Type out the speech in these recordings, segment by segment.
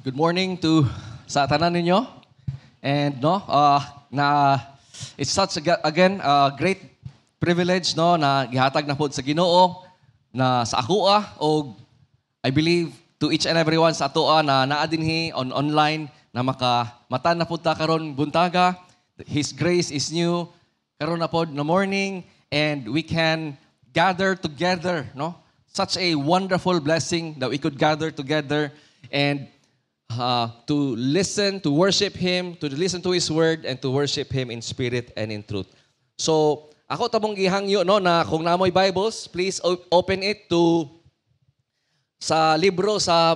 Good morning to sa tanan ninyo. And no, na it's such a, again a great privilege, no, na gihatag na pod sa Ginoo na sa akoa og I believe to each and everyone sa atoa na naa dinhi on online na maka mata na pud ta karon buntaga. His grace is new karon na pod na morning and we can gather together, no? Such a wonderful blessing that we could gather together and to listen, to worship Him, to listen to His Word, and to worship Him in spirit and in truth. So, ako tabong gihangyo, no, na kung naa moy Bibles, please open it to sa libro sa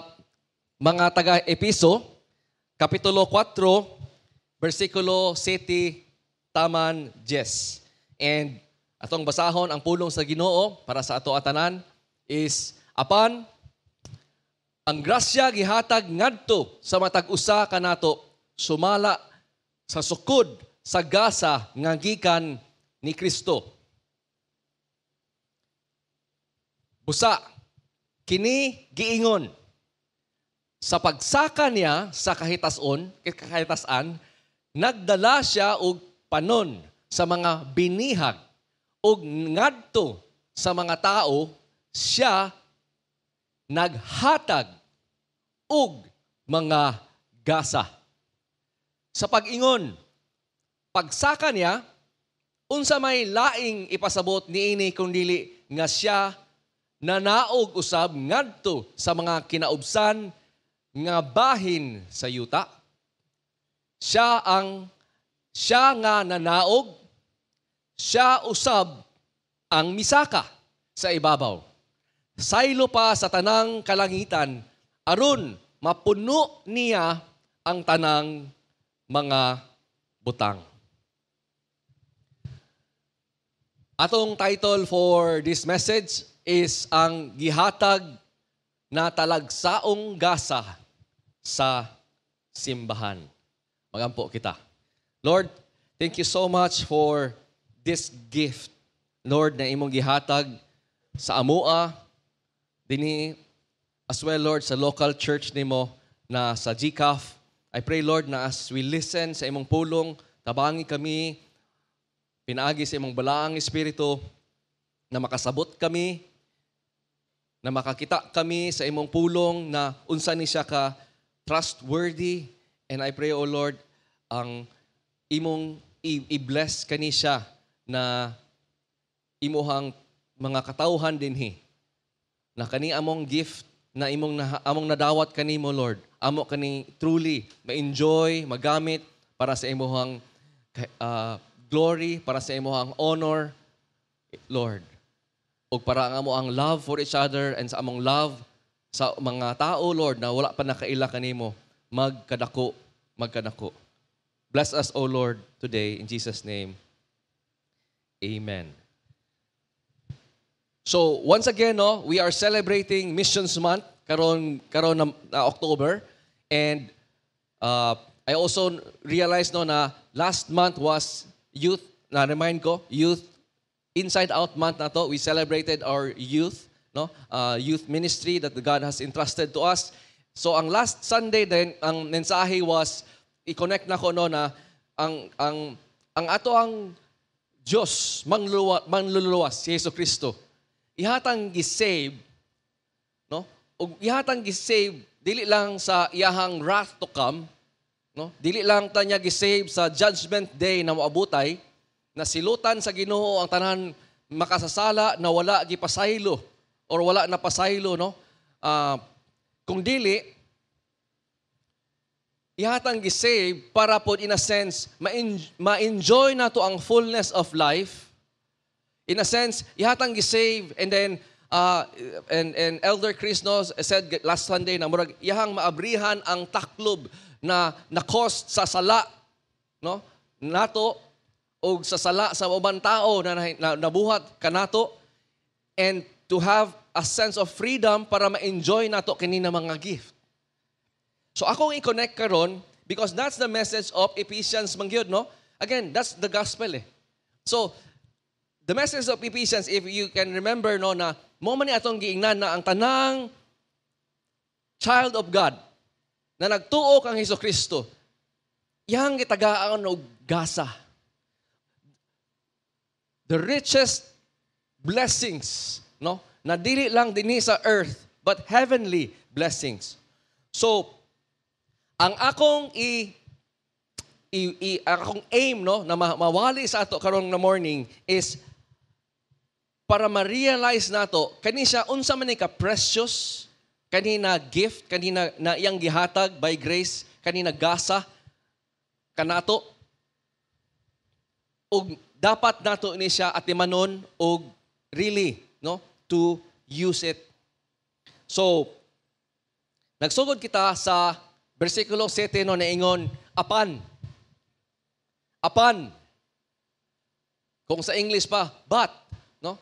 mga taga-Episo, Kapitulo 4, versikulo 7 taman 10. And atong basahon ang pulong sa Ginoo para sa ato atanan is apan ang grasya gihatag ngadto sa matag usa kanato sumala sa sukod sa gasa nga gikan ni Kristo. Busa kini giingon sa pagsaka niya sa kahitason, kahitasan, nagdala siya og panon sa mga binihag ug ngadto sa mga tao siya naghatag og mga gasa. Sa pag-ingon, pagsaka niya, unsa may laing ipasabot niini kung dili nga siya nanaog usab ngadto sa mga kinaubsan nga bahin sa yuta? Siya ang siya nga nanaog, siya usab ang misaka sa ibabaw. Saylo pa sa tanang kalangitan, aron mapuno niya ang tanang mga butang. Atong title for this message is ang gihatag na talagsaong gasa sa simbahan. Magampo kita. Lord, thank you so much for this gift, Lord, na imong gihatag sa amoa, dinhi as well, Lord, sa local church nimo na sa GCAF. I pray, Lord, na as we listen sa imong pulong, tabangi kami, pinaagi sa imong balaang espiritu, na makasabot kami, na makakita kami sa imong pulong na unsa ni siya ka trustworthy. And I pray, O Lord, ang imong i-bless kani siya na imuhang mga katawhan dinhi. Na kani among gift na imong na, among nadawat kanimo, Lord, amo kani truly ma-enjoy, magamit para sa imuhang glory, para sa imuhang honor, Lord. Ug para ang amo ang love for each other and sa among love sa mga tao, Lord, na wala pa nakaila kanimo, magkadako, magkadako. Bless us, O Lord, today in Jesus' name. Amen. So, once again, no, we are celebrating Missions Month karon karon na October, and I also realized, no, na last month was youth, na remind ko, Youth Inside Out Month na to. We celebrated our youth, no, youth ministry that God has entrusted to us. So ang last Sunday din, ang mensahe was i-connect na ko, no, na ang ato ang Diyos mangluluwas, si Jesu Kristo. Ihatang gi-save, no? Ug ihatang gi-save dili lang sa iyahang wrath to come, no? Dili lang ta niya gi-save sa judgment day na moabutay, na silutan sa Ginoo ang tanan makasasala na wala gipasaylo or wala na pasaylo, no? Kung dili ihatang gi-save para pod in a sense ma-enjoy nato ang fullness of life. In a sense, ihatang gi-save and then and Elder Chris, no, said last Sunday na murag iyahang maabrihan ang taklob na na cost sa sala, no, nato og sa sala sa uban tao na nabuhat kanato and to have a sense of freedom para ma-enjoy nato kini na mga gift. So akong i-connect karon because that's the message of Ephesians man gyud, no? Again, that's the gospel eh. So the message of Ephesians, if you can remember, no, na mo man ni atong giingnan na ang tanang child of God Na nagtuo kang Hesus Kristo, iyang gitagaan og gasa. The richest blessings, no? Na dili lang dinhi sa earth, but heavenly blessings. So, ang akong i, i, i ang akong aim, no, na mawali sa ato karong na morning is para ma-realize nato kani siya, unsa man ni ka precious kani na gift, kani na iyang gihatag by grace, kani na gasa kanato, ug dapat nato ni siya atimanon og really, no, to use it. So nagsugod kita sa bersikulo 7, no, naingon apan. Apan. Kung sa English pa, but, no?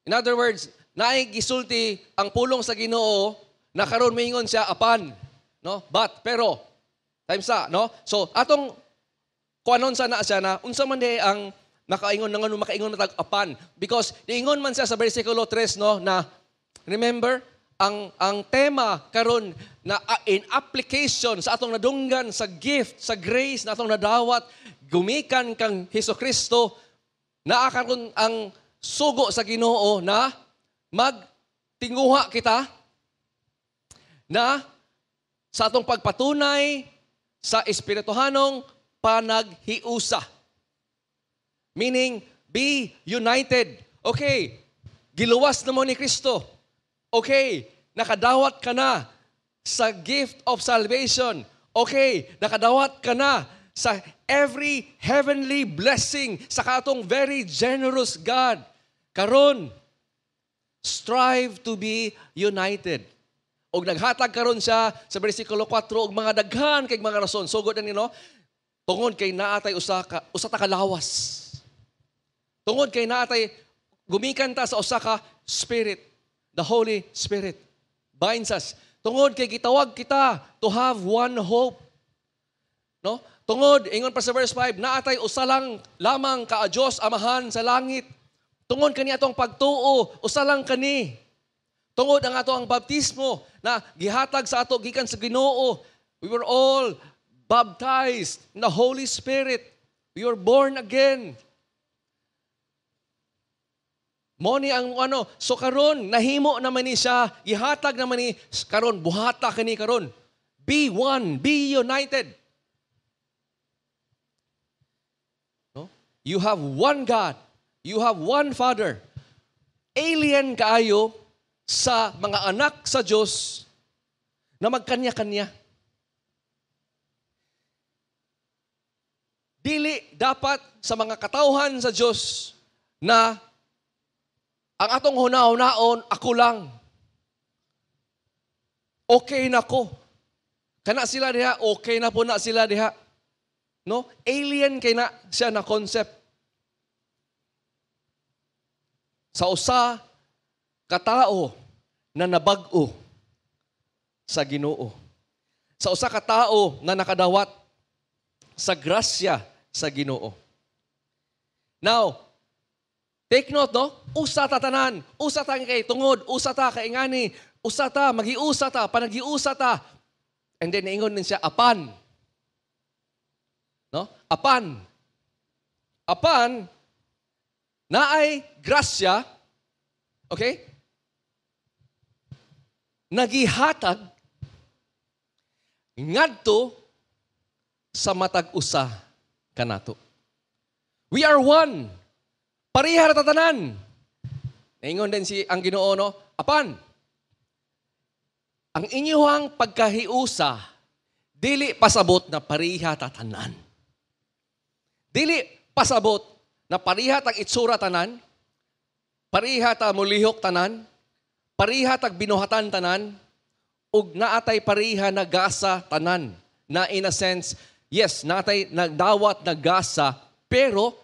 In other words, naay gisulti ang pulong sa Ginoo na karon moingon siya apan, no? But, pero times sa, no? So atong kuanon sa na siya na unsa man diay ang makaingon na ngano makaingon na tag apan, because niingon man siya sa bersikulo 3, no, na remember ang tema karon na in application sa atong nadunggan sa gift, sa grace na atong nadawat gumikan kang Hesus Kristo, naa karon ang sugo sa Ginoo na magtinguha kita na sa atong pagpatunay sa espirituhanong panaghiusa. Meaning, be united. Okay, giluwas na mo ni Kristo. Okay, nakadawat ka na sa gift of salvation. Okay, nakadawat ka na sa every heavenly blessing sa katong very generous God. Karon, strive to be united. Og naghatag karon siya sa bersikulo 4 og mga daghan kay mga rason. Sugod na nino, tungod kay naatay usa ta ka lawas. Tungod kay naatay gumikan ta sa usa ka spirit, the Holy Spirit binds us. Tungod kay gitawag kita to have one hope. No? Tungod, ingon pa sa verse 5, naatay usa lang lamang ka Dios Amahan sa langit. Tungod kani atong pagtuo, usa lang kani. Tungod ang ato ang baptismo na gihatag sa ato gikan sa Ginoo. We were all baptized in the Holy Spirit. We were born again. Mo ni ang ano, so karon nahimo naman ni siya, gihatag naman ni karon, buhata kani karon. Be one, be united. No? You have one God, you have one Father. Alien kaayo sa mga anak sa Dios na magkanya-kanya. Dili dapat sa mga katawhan sa Dios na ang atong huna-hunaon, ako lang. Okay na ko. Kana sila diha, okay na po na sila diha. No? Alien kay na siya na concept. Sa usa katao na nabag-o sa Ginoo. Sa usa ka tao na nakadawat sa grasya sa Ginoo. Now, take note, no? Usa ta tanan, usa ta kay tungod, usa ta kay ngani, usa ta, magiusa ta, panagiusa ta. And then niingon din siya, apan. No? Apan. Apan, naay grasya, okay? Nagihatag ngadto sa matag usa kanato. We are one. Pareha ra tanan. Naingon din si ang Ginoo, no? Apan, ang inyuhang pagkahiusa dili pasabot na pareha tatanan. Dili pasabot na pareha tag itsura tanan, pareha ta mulihok tanan, pareha tag binuhatan tanan, ug naatay pareha na gasa tanan. Na in a sense, yes, naatay nagdawat na gasa, pero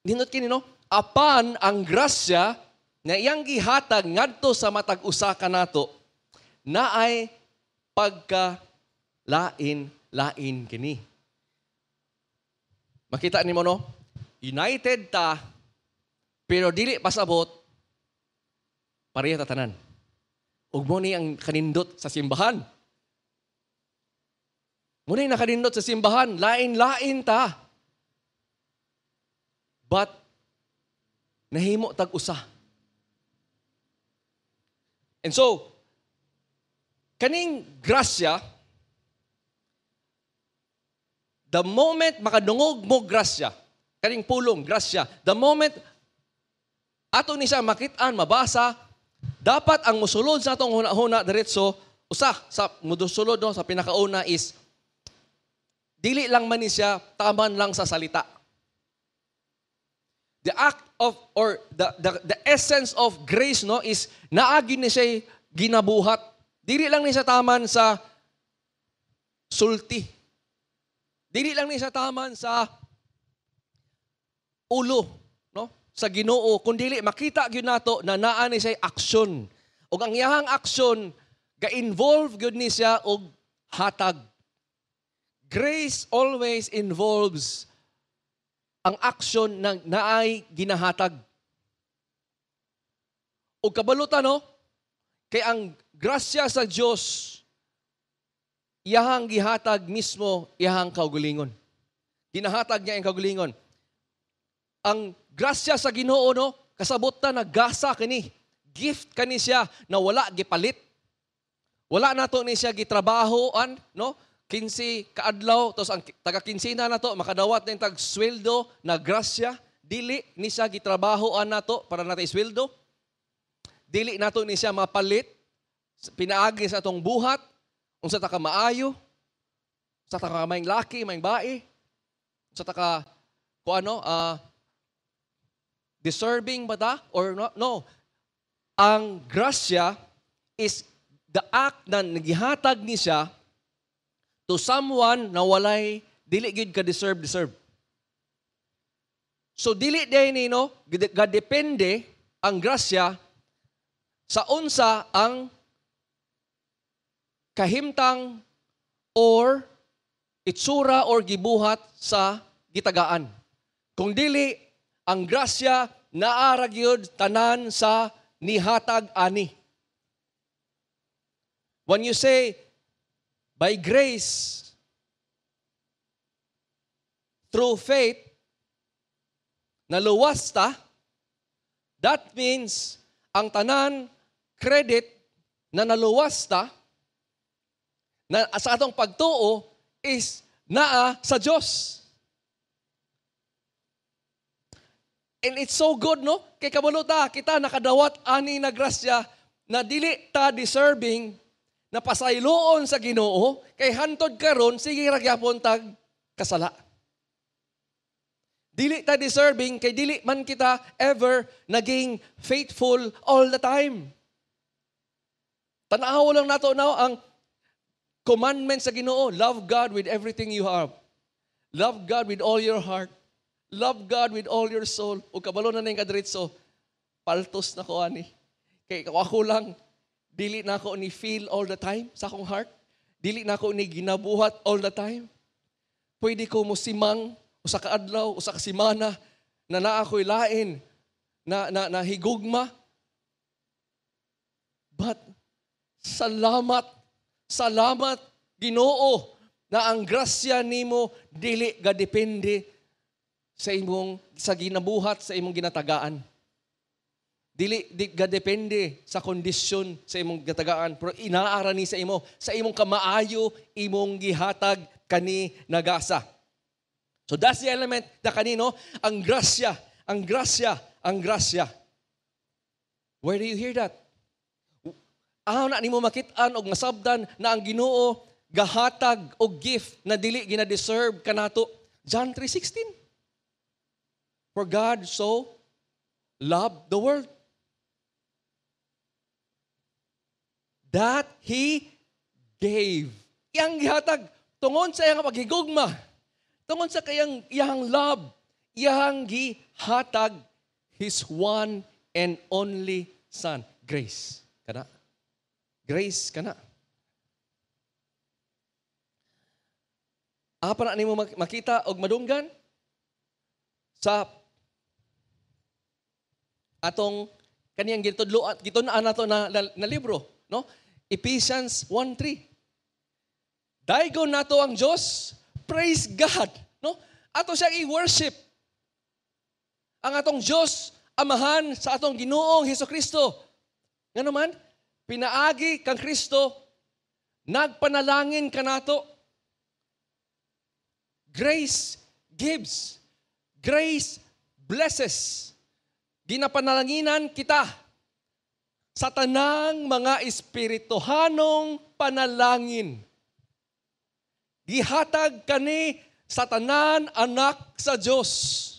nindot kini, no? Apan ang grasya na iyang gihatag ngadto sa matag usa kanato naay pagka lain-lain kini. Makita nimo, no? United ta, pero dili pasabot pareha ta tanan. Ug mo ni ang kanindot sa simbahan. Mao na'y nakanindot sa simbahan, lain-lain ta. But nahimo tag usa. And so, kaning grasya, the moment makadungog mo grasya, kaning pulong, grasya, the moment ato ni siya makitaan, mabasa, dapat ang musulod sa atong huna-huna diretso, usa sa musulod, no, sa pinakauna is dili lang man ni siya taman lang sa salita. The act of or the essence of grace, no, is naagi ni siya ginabuhat. Dili lang ni siya taman sa sulti. Dili lang ni siya taman sa ulo, no? Sa Ginoo, kun dili makita gyud nato na naa ni siya aksyon. Ug ang iyahang aksyon ga-involve gyud ni siya og hatag. Grace always involves ang aksyon na naay ginahatag. O kabalutan, no? Kay ang grasya sa Dios, iyahang gihatag mismo iyahang kaugalingon. Ginahatag niya ang kaugalingon. Ang grasya sa Ginoo, no, kasabot ta na gasa kini. Gift kani siya na wala gipalit. Wala nato ni siya gitrabahoan, no? 15 kaadlaw, tapos ang taga 15 na nato makadawat ning tag sweldo na grasya. Dili ni siya gitrabahoan nato para natay sweldo. Dili nato ni siya mapalit pinaagi sa atong buhat, unsa ta ka maayo, unsa ta ka maayong laki, maayong bae, unsa ta ka kung ano, deserving ba ta or no? No. Ang grasya is the act na nagihatag ni siya to someone na walay dili gyud ka deserve deserve. So dili day ni, no, gadepende ang grasya sa unsa ang kahimtang or itsura or gibuhat sa gitagaan. Kung dili, ang grasya naa ra gyud tanan sa nihatag ani. When you say, by grace, through faith, naluwas ta, that means ang tanan credit na naluwas ta, na sa atong pagtuo is naa sa Dios. And it's so good, no? Kay kabalo ta, kita nakadawat ani na grasya na dili ta deserving na pasayloon sa Ginoo, kay hantod karon sige ra gyapon tag kasala. Dili ta deserving kay dili man kita ever naging faithful all the time. Tanaw lang nato now ang commandment sa Ginoo, love God with everything you have. Love God with all your heart. Love God with all your soul. O kabalo na ning kadiretso, paltos na ko ani. Kay ako lang, dili na ako ni feel all the time sa akong heart. Dili na ako ni ginabuhat all the time. Pwede ko mo simang usa ka adlaw, usa ka semana na naa ko'y lain na higugma. But salamat, salamat Ginoo na ang grasya nimo dili gadepende sa imong sa ginabuhat, sa imong ginatagaan. Dili di gadepende sa kondisyon sa imong gatagaan, pero inaara ni sa imo, sa imong kamaayo imong gihatag kani nagasa. So that's the element na kanino ang grasya, ang grasya, ang grasya. Where do you hear that? Aw na nimo makit-an og masabdan na ang Ginoo gahatag og gift na dili gina-deserve kanato. John 3:16. For God so loved the world that He gave. Iyang gihatag tungod sa iyang paghigugma, tungod sa kayang iyang love, iyang gihatag His one and only Son. Grace kana. Grace kana. Apa na nimo makita og madunggan sa atong kaniyang gitudlo at gitun-an nato na libro, no? Ephesians 1:3. Daygon nato ang Diyos. Praise God. No? Ato siyang i-worship. Ang atong Diyos, Amahan sa atong Ginoong Hesus Kristo. Nga naman, pinaagi kang Kristo, nagpanalangin kanato. Grace gives. Grace blesses. Ginapanalanginan kita sa tanang mga espirituhanong panalangin. Gihatag kani sa tanan anak sa Dios.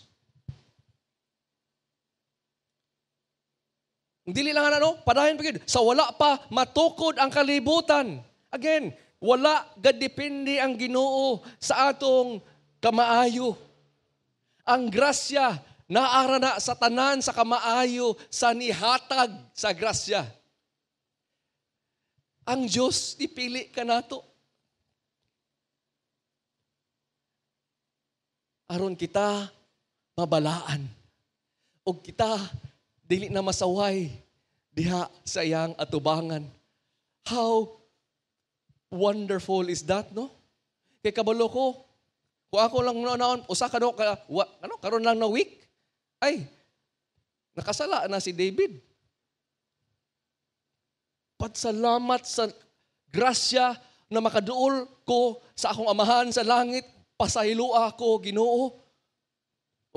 Dili lang ano, padayon pa gyud sa wala pa matukod ang kalibutan. Again, wala gadepende ang Ginoo sa atong kamaayo. Ang grasya naara na sa tanan sa kamaayo sa nihatag sa grasya. Ang Dios ipili kanato. Aron kita mabalaan og kita dili na masaway diha sa iyang atubangan. How wonderful is that, no? Kay kabalo ko, kung ako lang naon, usa ka no, ano, karon lang na week, ay, nakasala na si David. Patsalamat sa grasya na makaduol ko sa akong amahan sa langit, pasayloa ko, Ginoo.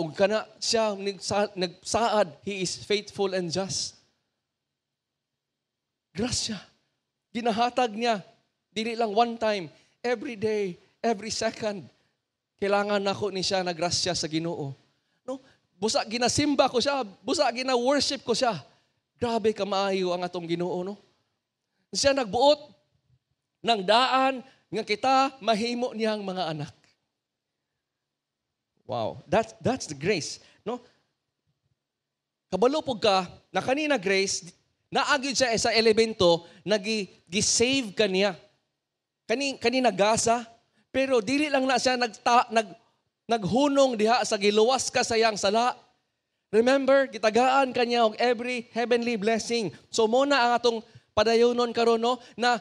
Ug kana siya nagsaad, He is faithful and just. Grasya. Ginahatag niya. Dili lang one time, every day, every second. Kailangan nako ni siya na grasya sa Ginoo. No? Busa ginasimba ko siya, busa gina-worship ko siya. Grabe kamaayo ang atong Ginoo, no? Siya nagbuot ng daan nga kita mahimo niyang mga anak. Wow, that's the grace, no? Kabalo pug ka na kanina grace, naagid siya sa elemento nagi-save kaniya. Kanina gasa, pero dili lang na siya naghunong diha sa giluwas ka sa iyang sala. Remember, gitagaan kaniya og every heavenly blessing. So mo na ang atong padayonon karon, no, na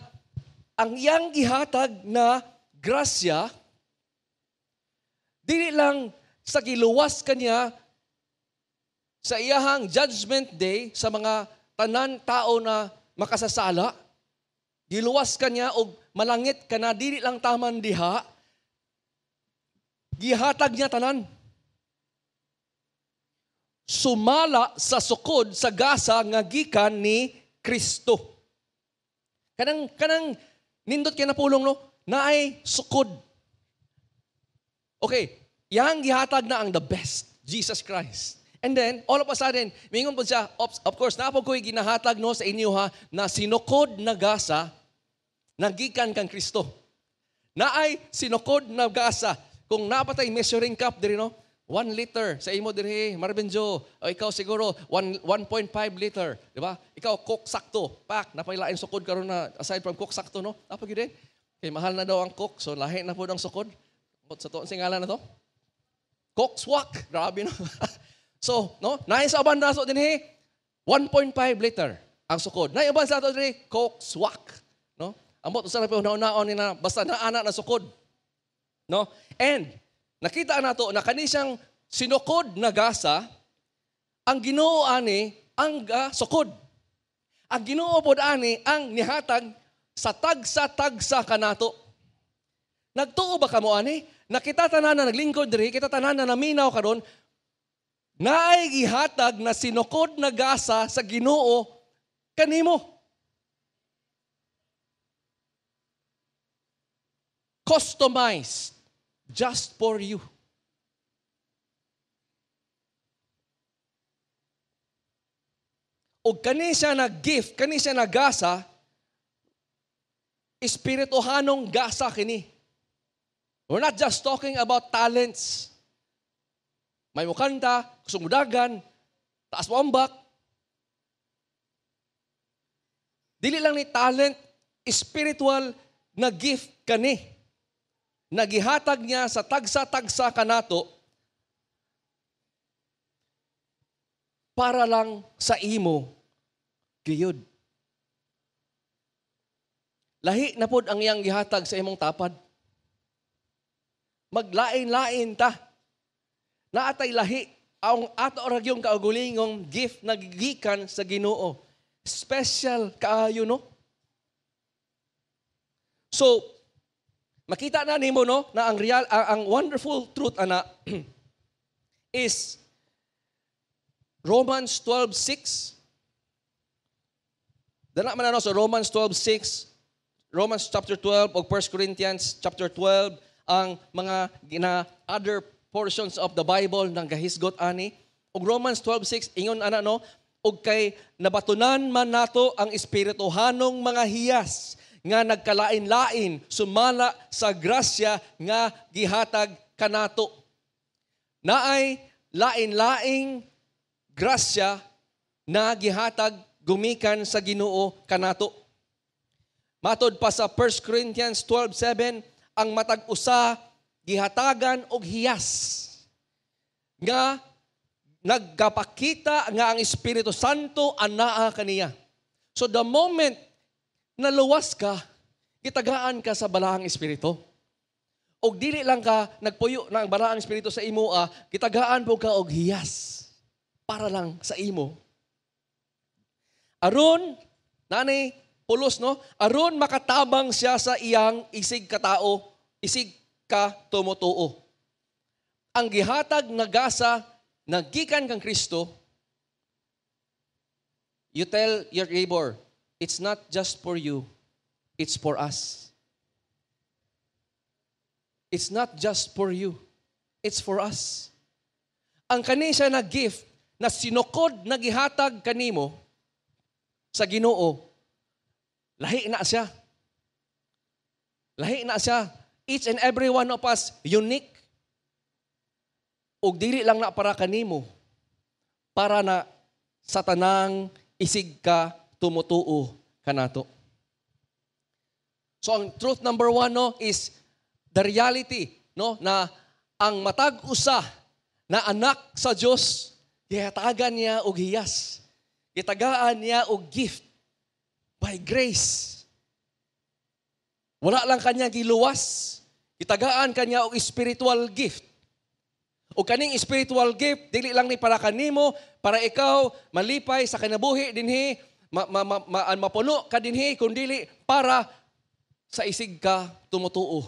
ang iyang gihatag na grasya dili lang sa giluwas kaniya sa iyahang judgment day sa mga tanan tao na makasasala. Giluwas kaniya og malangit ka na, dili lang taman diha. Gihatag niya tanan. Sumala sa sukod sa gasa nga gikan ni Kristo. Kanang nindot kay napulong, no, naay sukod. Okay, yang gihatag na ang the best, Jesus Christ. And then, all of a sudden, mingon po siya, of course, napo ko'y ginahatag, no, sa inyo ha, na sinukod na gasa, nagikan kang Kristo. Naay sinukod na gasa. Kung napatay measuring cup diri, no, 1 liter sa imo diri, Marvin Joe, o ikaw siguro 1.5 liter, di ba? Ikaw Coke sakto, pak, napailain sukod karon na aside from Coke sakto, no? Napa gyud eh. Kay mahal na daw ang Coke, so lahi na pud ang sukod. Sa to singala na to. Coke swak, grabe, no. So, no, naay sa uban nato dinhi 1.5 liter ang sukod. Naay uban sa ato dinhi Coke swak, no? Ambot usa ra pa una-unaon ni na basta naana na sukod. No? And nakita nato na kani siyang sinukod na gasa, ang Ginoo ani ang sukod. Ang Ginoo pod ani ang nihatag sa tagsa-tagsa kanato. Nagtuo ba kamo ani? Nakita tanan na naglingkod diri, kita tanan na naminaw karon, naay gihatag na sinukod na gasa sa Ginoo kanimo. Customized just for you. O kani siya na gift, kani siya na gasa, espirituhanong gasa kini. We're not just talking about talents. May mukanta, sumudagan, taas mo ambak. Dili lang ni talent, spiritual na gift kani. Nagihatag niya sa tagsa-tagsa kanato para lang sa imo gayud. Lahi na pod ang iyang gihatag sa imong tapad. Maglain-lain ta. Naatay lahi ang ato ra gyung kaugulingong gift na gigikan sa Ginoo. Special kaayo, no? So, makita na nimo, no, na ang wonderful truth ana is Romans 12:6. Dana man ano sa Romans 12:6, Romans chapter 12 o 1 Corinthians chapter 12, ang mga gina other portions of the Bible nang gahisgot ani. Ug Romans 12:6 ingon ana, no, "Ug kay nabatunan man nato ang espirituhanong mga hiyas nga nagkalain-lain sumala sa grasya nga gihatag kanato." Naay lain-laing grasya na gihatag gumikan sa Ginoo kanato. Matod pa sa 1 Corinthians 12:7, ang matag usa gihatagan og hiyas nga nagapakita nga ang Espiritu Santo anaa kaniya. So the moment naluwas ka, gitagaan ka sa Balaang Espiritu. Og dili lang ka nagpuyo na ang Balaang Espiritu sa imo, gitagaan po ka og hiyas para lang sa imo. Aron, nanay, pulos, no? Aron makatabang siya sa iyang isig katao, isig ka tumutuo. Ang gihatag na gasa na gikan kang Kristo, you tell your neighbor, "It's not just for you, it's for us." It's not just for you, it's for us. Ang kani siya na gift na sinukod na gihatag kanimo sa Ginoo, lahi na siya. Lahi na siya. Each and every one of us, unique. Ug dili lang na para kanimo, para na sa tanang isig ka tumutuo kanato. So ang truth number one, no, is the reality, no, na ang matag usa na anak sa Dios, gihatagan niya og hiyas. Gitagaan niya og gift by grace. Wala lang kanya giluwas, gitagaan kanya og spiritual gift. O kaning spiritual gift, dili lang ni para kanimo, para ikaw malipay sa kinabuhi dinhi, mapuno ka dinhi, kundili para sa isig ka tumutuo.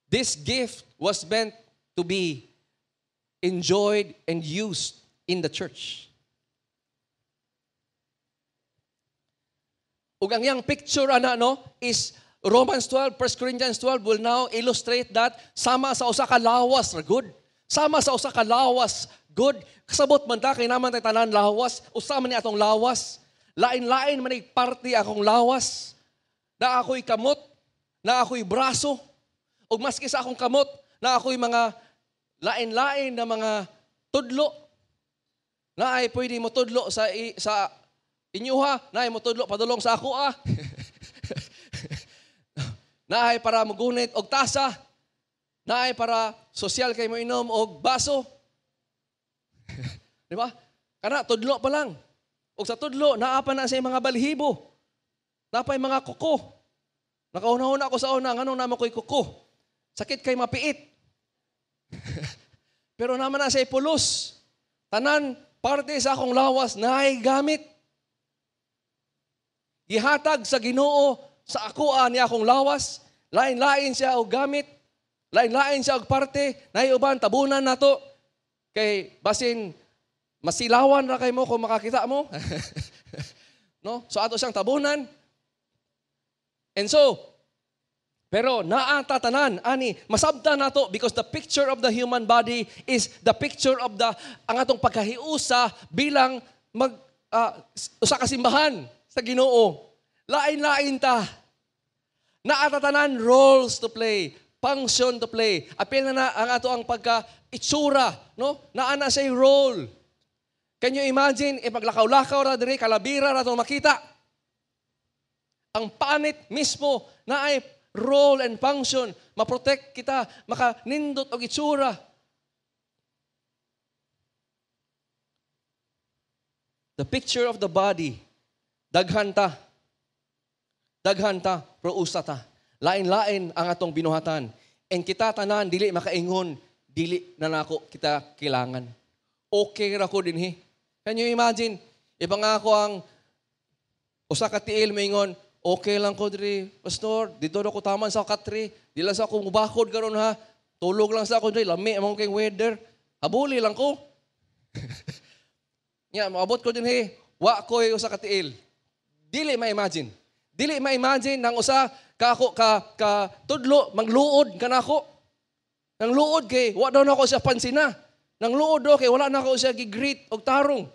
This gift was meant to be enjoyed and used in the church. Ug ang iyang picture ana, no, is Romans 12, 1 Corinthians 12 will now illustrate that sama sa usa ka lawas ra good. Sama sa usa ka lawas good. Kasabot man ta kay naman tay tanan lawas, usa man ni atong lawas. Lain-lain man ni parte akong lawas. Na ako'y kamot, na ako'y braso. Ug maski sa akong kamot, na ako'y mga lain-lain na mga tudlo. Na ay pwede mo tudlo sa inyuha, na ay mo tudlo padulong sa ako ah. Naay para mugunit og tasa. Naay para sosyal kay mo inom og baso. Di ba? Kana tudlo pa lang. Og sa tudlo naa pa na sa mga balhibo. Napay mga kuko. Nakauna-una ako sa una, nganong namo ko'y kuko? Sakit kay mapiit. Pero naman na siya pulos. Tanan parte sa akong lawas naay gamit. Gihatag sa Ginoo sa akoa niya akong lawas, lain-lain siya og gamit, lain-lain siya og parte, naay uban tabunan nato kay basin masilawan ra kay mo kung makakita mo. No? So ato siyang tabunan. And so, pero naa ta tanan ani masabta nato because the picture of the human body is the picture of the ang atong pagkahiusa bilang mag usa ka simbahan sa Ginoo. Lain-lain ta. Naatatanan roles to play, function to play. Apil na na ang ato ang pagka-itsura, no? Naa na siya'y role. Can you imagine, ipaglakaw-lakaw ra diri, kalabira ra itong makita. Ang panit mismo na ay role and function, maprotect kita, makanindot og itsura. The picture of the body, daghan ta. Daghan ta, pero usa ta. Lain-lain ang atong binuhatan. And kita tanan dili makaingon, dili na nako kita kailangan. Okay ra ko dinhi. Can you imagine? Iba nga ako ang usa ka tiil moingon, "Okay lang ko diri, pastor, dito na ko taman sa katre, di lang sa ako mubakod karon ha. Tulog lang sa ako diri, lami among kay weather. Habuli lang ko." Nya, moabot ko dinhi, wa ko usa ka tiil. Dili ma-imagine. Dili ma-imagine nang usa ka ako ka tudlo mangluod kanako. Nang luod kay wa daw nako siya pansina. Nang luod do kay wala nako siya gi-greet og tarong.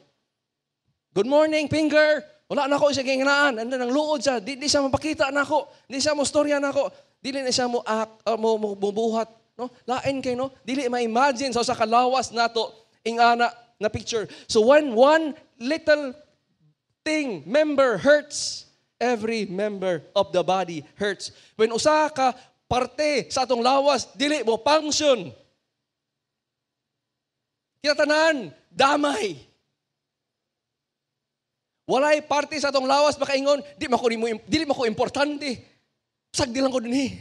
"Good morning, finger." Wala nako siya ginganaan. And then, nang luod siya, di siya mapakita nako. Di siya mo storya nako. Dili na siya mo ak, mo buhat, no? Lain kay, no? Dili ma-imagine sa usa ka lawas nato ingana na picture. So when one little thing, member hurts, every member of the body hurts. When usa ka parte sa atong lawas dili mo function, kita tanan damay. Walay parte sa atong lawas makaingon, "Di man ko nimo, dili man ko importante. Sagdi lang ko dinhi.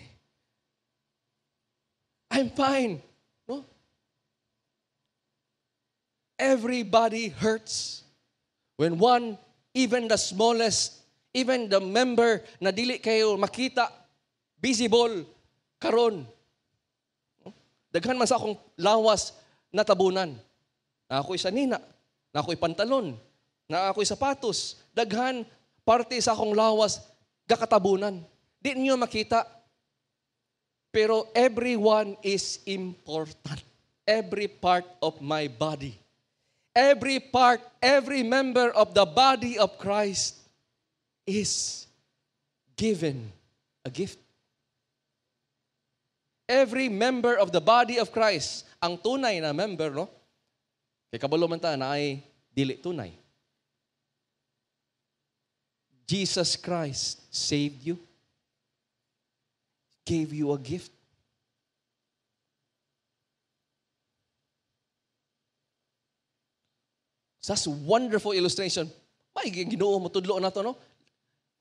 I'm fine." No? Everybody hurts when one, even the smallest, even the member na dili kayo makita, visible, karon. No? Daghan man sa akong lawas na tabunan. Na ako'y sanina, na ako'y pantalon, na ako'y sapatos. Daghan parte sa akong lawas gakatabunan. Di niyo makita. Pero everyone is important. Every part of my body. Every part, every member of the body of Christ is given a gift. Every member of the body of Christ, ang tunay na member, no? Kay kabalo man ta na ay dili tunay. Jesus Christ saved you, gave you a gift. That's a wonderful illustration. May Ginoo mo tudlo na to, no?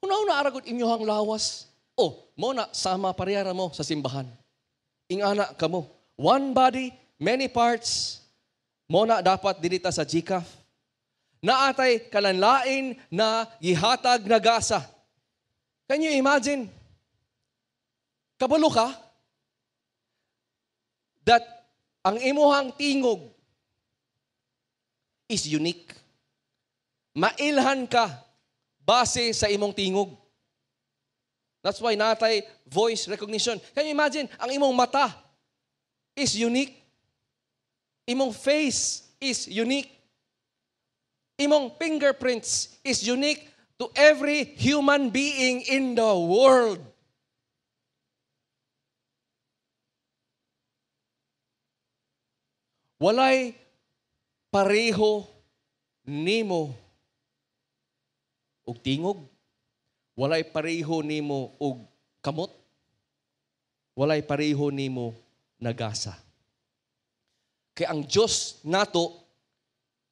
Una-una aragod inyohang lawas. Oh, mo na sama parehara mo sa simbahan. Ingana kamo. One body, many parts. Mo na dapat dinita sa GCAF. Naatay kalanlain na gihatag na gasa. Can you imagine? Kabalo ka that ang imuhang tingog is unique. Mailhan ka base sa imong tingog. That's why natay voice recognition. Can you imagine? Ang imong mata is unique. Imong face is unique. Imong fingerprints is unique to every human being in the world. Walay pareho nimo og tingog. Walay pareho nimo og kamot. Walay pareho nimo nagasa. Kay ang Diyos nato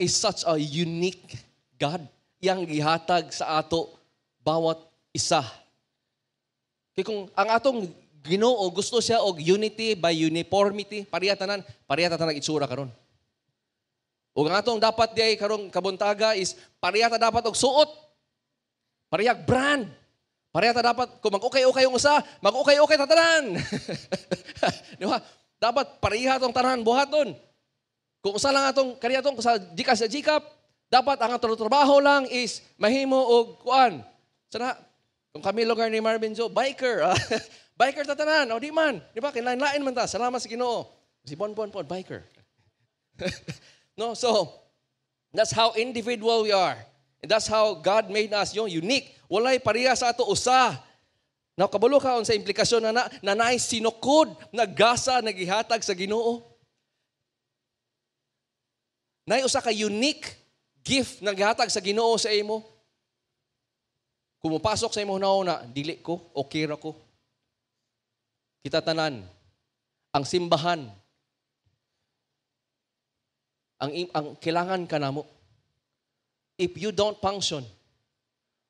is such a unique God. Iyang gihatag sa ato bawat isa. Kay kung ang atong Ginoo gusto siya og unity by uniformity, pareha tanan, pareha tanan itsura karon. Ug ang atong dapat diay karong kabuntaga is pareha ta dapat og suot. Parehag brand. Pareha ta dapat kung mag-ukay-ukay yung usa, mag-ukay-ukay ta tanan. Di ba? Dapat pareha tong tanan buhaton. Kung usa lang atong kaniya atong sa GCash sa GCAP, dapat ang atong trabaho lang is mahimo og kuan. Sana kung kami lugar ni Marvin Joe, biker. Biker ta tanan, o di man. Di ba? Kinlain-lain man ta. Salamat sa Ginoo. Si Bon Bon pod biker. No, so that's how individual we are. And that's how God made us, yung unique. Walay pareha sa ato usa. Now, kabalo ka sa implikasyon na naay sinukod na gasa na gihatag sa Ginoo. Naay usa ka unique gift na gihatag sa Ginoo sa imo. Kung mopasok sa imo na, dili ko, okay ra ko. Kita tanan, ang simbahan, ang kailangan ka namo. If you don't function,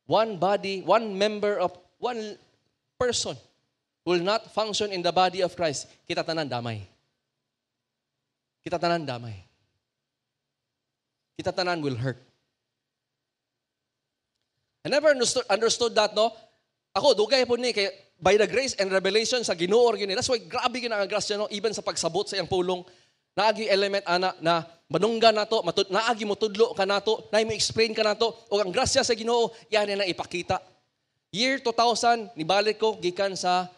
one body, one member of one person, will not function in the body of Christ, kita tanan damay. Kita tanan damay. Kita tanan will hurt. I never understood that, no? Ako, dugay po ni, kay by the grace and revelation sa Ginoo gyud ni. That's why grabe gyud ang grasya, no? Even sa pagsabot sa iyang pulong, naagi element ana na manunggan nato, naagi mo tudlo ka nato, naay mo explain ka nato, o ang grasya sa Ginoo, yan na ipakita. Year 2000, nibalik ko gikan sa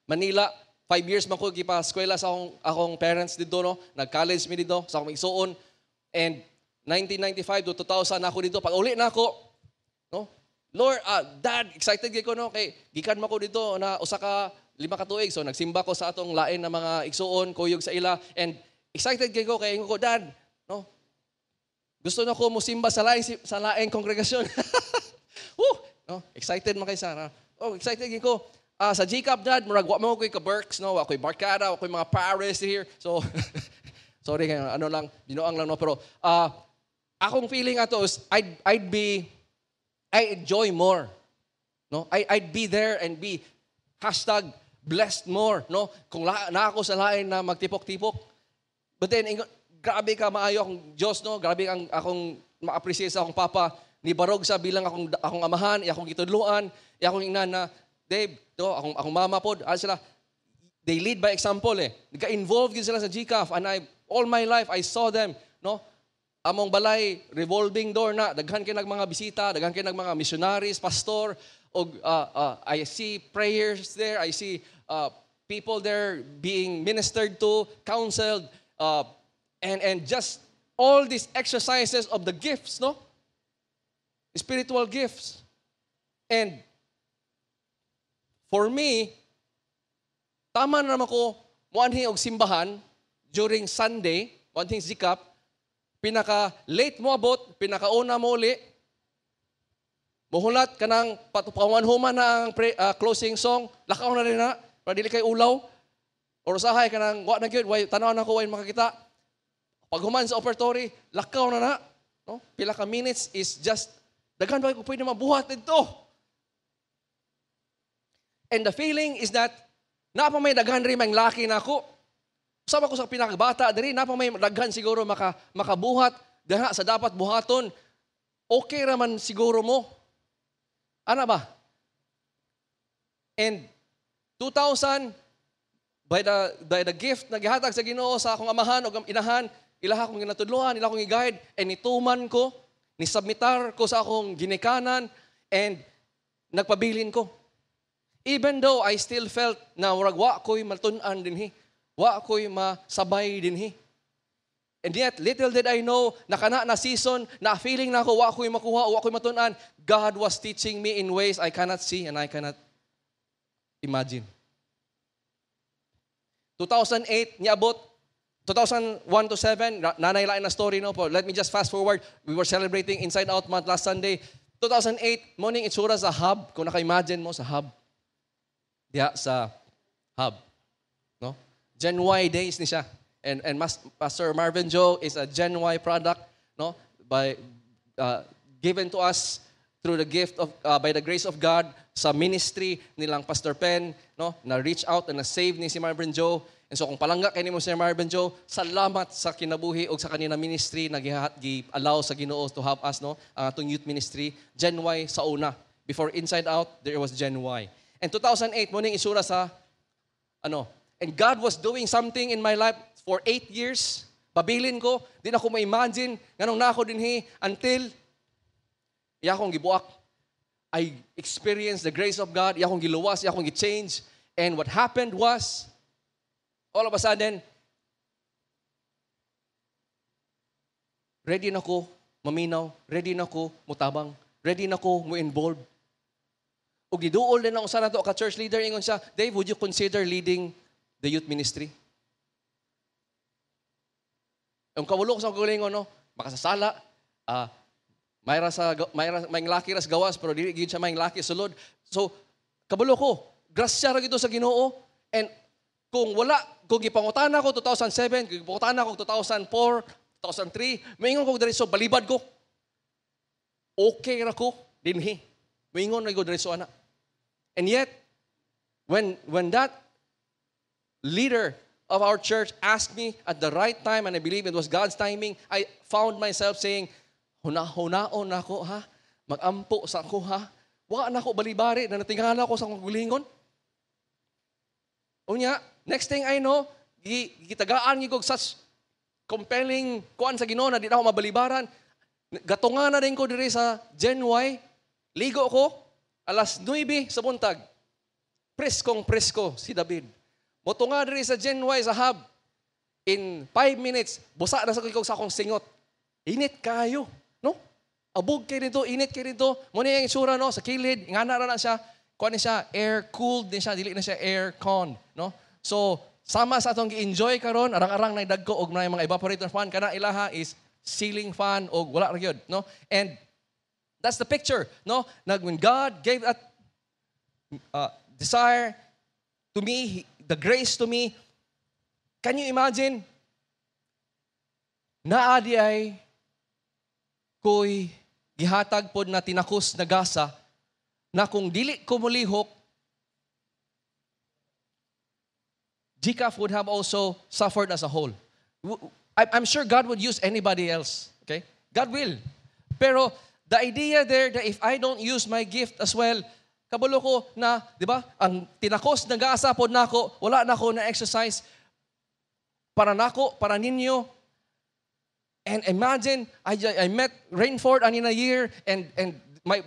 Manila. 5 years man ko gipa eskwela sa akong parents didto, no. Nag-college mi didto sa akong igsuon. And 1995 to 2000 ako didto. Pag uli na ako, no? Lord, Dad, excited kay ko, no, kay gikan man ko didto na usa ka 5 ka tuig. So nagsimba ko sa atong lain na mga igsuon, kuyog sa ila, and excited kay ko kay ingon ko, "Dad, no? Gusto na ko mosimba sa laing kongregasyon." Woo, no? Excited man kay Sarah. Oh, excited kay ko. Ah, sa GCAP, Dad, murag wa mo ko'y ka-Berks, no? Wa ko'y barkada, wa ko'y mga Paris here. So, sorry kayo, ano lang, binuang lang, no? Pero, akong feeling ato is, I enjoy more. No? I'd be there and be #blessed more, no? Kung na ako sa lain na magtipok-tipok. But then, grabe ka maayo akong Diyos, no? Grabe ang akong ma-appreciate sa akong papa. Nibarog sa bilang akong amahan, akong gitudluan, akong ingnan na, "Dave," to, akong mama pod, ano sila, they lead by example eh. Nagka-involved gyud sila sa GCAF and all my life, I saw them, no? Among balay, revolving door na, daghan kay nag mga bisita, daghan kay nag mga missionaries, pastor, og I see prayers there, I see people there being ministered to, counseled, and just all these exercises of the gifts, no? Spiritual gifts. And for me, tama na naman ko muanhi og simbahan during Sunday, muanhi GCAP, pinaka late mo abot, pinakauna mo uli, muhulat ka ng patupawan human na ang closing song, lakaw na rin na, para dili kay ulaw. Or usahay ka nang, wa na gyud, way, tanaw na ko, way makakita. Pag human sa offertory, lakaw na na. No? Pila ka minutes is just, daghan ba ko pwede mabuhat dito? And the feeling is that, napa may daghan rin mang laki na ako. Sama ko sa pinakabata diri, napa may daghan siguro makabuhat diha sa dapat buhaton. Okay raman siguro mo. Ana ba? And 2000, by the gift na gihatag sa Ginoo sa akong amahan o inahan, ilaha akong ginatudlohan, ila akong i-guide, and nituman ko, nisubmitar ko sa akong ginikanan, and nagpabilin ko. Even though I still felt na murag wa ko'y matun-an dinhi, wa ko'y masabay dinhi. And yet, little did I know na kana na season, na feeling na ako, wa ko'y makuha, wa ko'y matun-an, God was teaching me in ways I cannot see and I cannot imagine. 2008, niabot, 2001 to 7, nanay lain na story, no? But let me just fast forward. We were celebrating Inside Out Month last Sunday. 2008, morning itsura sa hub. Kung naka-imagine mo sa hub. Diya sa hub. No? Gen Y days ni siya. And Pastor Marvin Joe is a Gen Y product, no? By given to us through the gift of by the grace of God sa ministry nilang Pastor Pen, no? Na reach out and na save ni si Marvin Joe. And so kung palangga kay nimo si Marvin Joe, salamat sa kinabuhi og sa kanina ministry na gi-allow sa Ginoo to have us, no, ang atong youth ministry Gen Y sa una. Before Inside Out, there was Gen Y. And 2008 mo ning isura sa ano, and God was doing something in my life for 8 years. Pabilin ko, di na ko ma-imagine nganong na ako dinhi until iya akong gibuak. I experienced the grace of God, iya akong giluwas, iya akong gi-change. And what happened was, all of a sudden, ready na ko maminaw, ready na ko mutabang, ready na ko mo involve. Ug giduol din ako sa nato ka church leader, ingon siya, "Dave, would you consider leading the youth ministry?" Ang kawulo ko sa kaugalingon, no, makasasala, mayra sa mayra may laki ras gawas pero dili gyud siya may laki sulod. So kabalo ko, grasya ra gyud sa Ginoo. And kung wala, kung gipangutana ko 2007, kung gipangutana ko 2004, 2003, maingon ko diretso balibad ko. Okay ra ko dinhi. Maingon na ko diretso ana. And yet, When that leader of our church asked me at the right time, and I believe it was God's timing, I found myself saying, "Huna-hunaon nako ha, magampo sa ako ha, wa na ko balibari na natingala ko sa akong kaugalingon." Unya, next thing I know, gitagaan gyud such compelling kuan sa Ginoo na di na ako mabalibaran. Gatunga na din ko diri sa Gen Y, ligo ko, alas 9 sa buntag. Preskong presko si David. Motunga diri sa Gen Y sa hub. In 5 minutes, busa na sa ko sa akong singot. Init kayo, no? Abog kay dito, init kay dito. Mao ni ang itsura, no, sa kilid, ingana ra na siya. Kuan ni siya, air cooled din siya, dili na siya air con, no? So, sama sa atong gi-enjoy karon, arang-arang na dagko og mga evaporator fan kana ilaha is ceiling fan og wala ra gyud, no? And that's the picture, no? Nag when God gave that desire to me, the grace to me, can you imagine? Naa diay ko'y gihatag pod na tinakos na gasa na kung dili ko molihok, GCAF would have also suffered as a whole. I'm sure God would use anybody else. Okay? God will. Pero the idea there that if I don't use my gift as well, kabalo ko na, di ba, ang tinakos na gasa pod nako, wala na ko na exercise para nako, para ninyo. And imagine, I met Rainford in a year and my